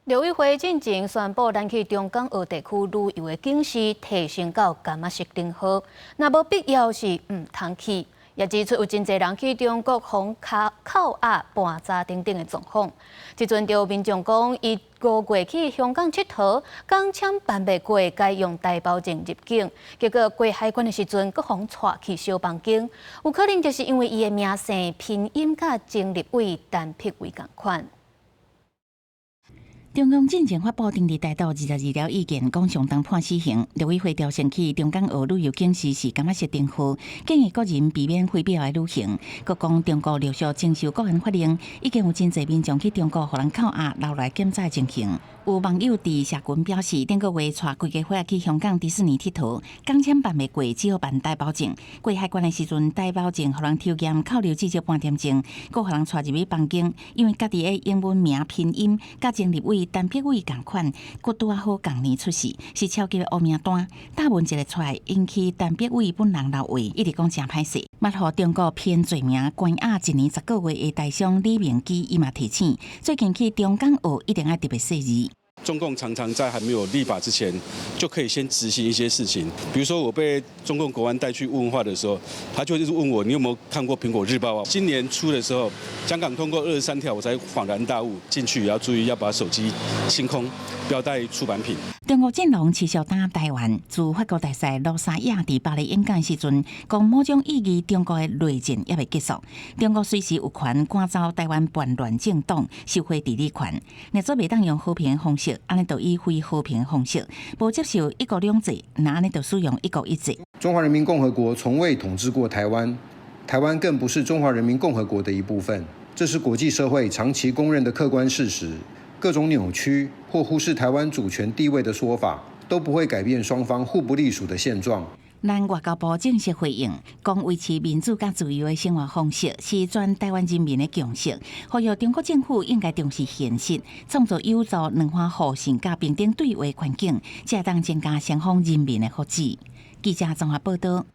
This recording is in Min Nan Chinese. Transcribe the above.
陸委會進前宣布，咱去中港澳地區旅遊的警示提升到柑仔色等號，若無必要是毋通去。也指出有真濟人去中國予扣押、盤查等等的狀況。這陣就有民眾講，伊五月去香港𨑨迌，工簽辦袂過，改用台胞證入境，結果過海關的時陣，閣予帶去小房間，有可能就是因為伊的名姓拼音佮前立委陳柏惟仝款。中共進前發布針對台獨22條意見，講相當判死刑。陸委會調升起中港澳旅遊警示是柑仔色燈號，建議國人避免非必要的旅行。閣講中國陸續徵收國安法令，已經有真濟民眾去中國予人扣押留來檢查情形。有網友佇社群表示，頂個月帶規家伙去香港迪士尼𨑨迌，工簽辦袂過，只好辦台胞證。過海關的時陣，台胞證予人抽驗，扣留至少半點鐘，閣予人帶入去房間，因為家己的英文名拼音佮前立委陳柏惟仝款，閣拄仔好仝年出世，是超級的烏名單。答問一个出來，引起陳柏惟本人鬧話，一直講誠歹勢。捌予中國編罪名關押一年10個月的台商李明基，伊嘛提醒，最近去中港澳一定愛特別細膩。中共常常在還沒有立法之前，就可以先執行一些事情。比如說，我被中共國安帶去問話的時候，他就一直問我，你有沒有看過《蘋果日報》啊？今年初的時候，香港通過23條，我才恍然大悟，進去也要注意，要把手機清空，不要帶出版品。中國戰狼持續打壓台灣。駐法國大使盧沙野佇巴黎演講時陣，講某種意義中國的內戰猶未結束，中國隨時有權趕走台灣叛亂政黨，收回治理權。若做袂當用和平的方式，按呢就以非和平的方式，無接受一國兩制，那按呢就使用一國一制。中華人民共和國從未統治過台灣，台灣更不是中華人民共和國的一部分，這是國際社會長期公認的客觀事實。各種扭曲或忽視台灣主權地位的說法，都不會改變雙方互不隸屬的現狀。咱外交部正式回應，講維持民主佮自由的生活方式是全台灣人民的共識，呼籲中國政府應該重視現實，創造有助兩岸互信佮平等對話環境，才會當增加雙方人民的福祉。記者綜合報道。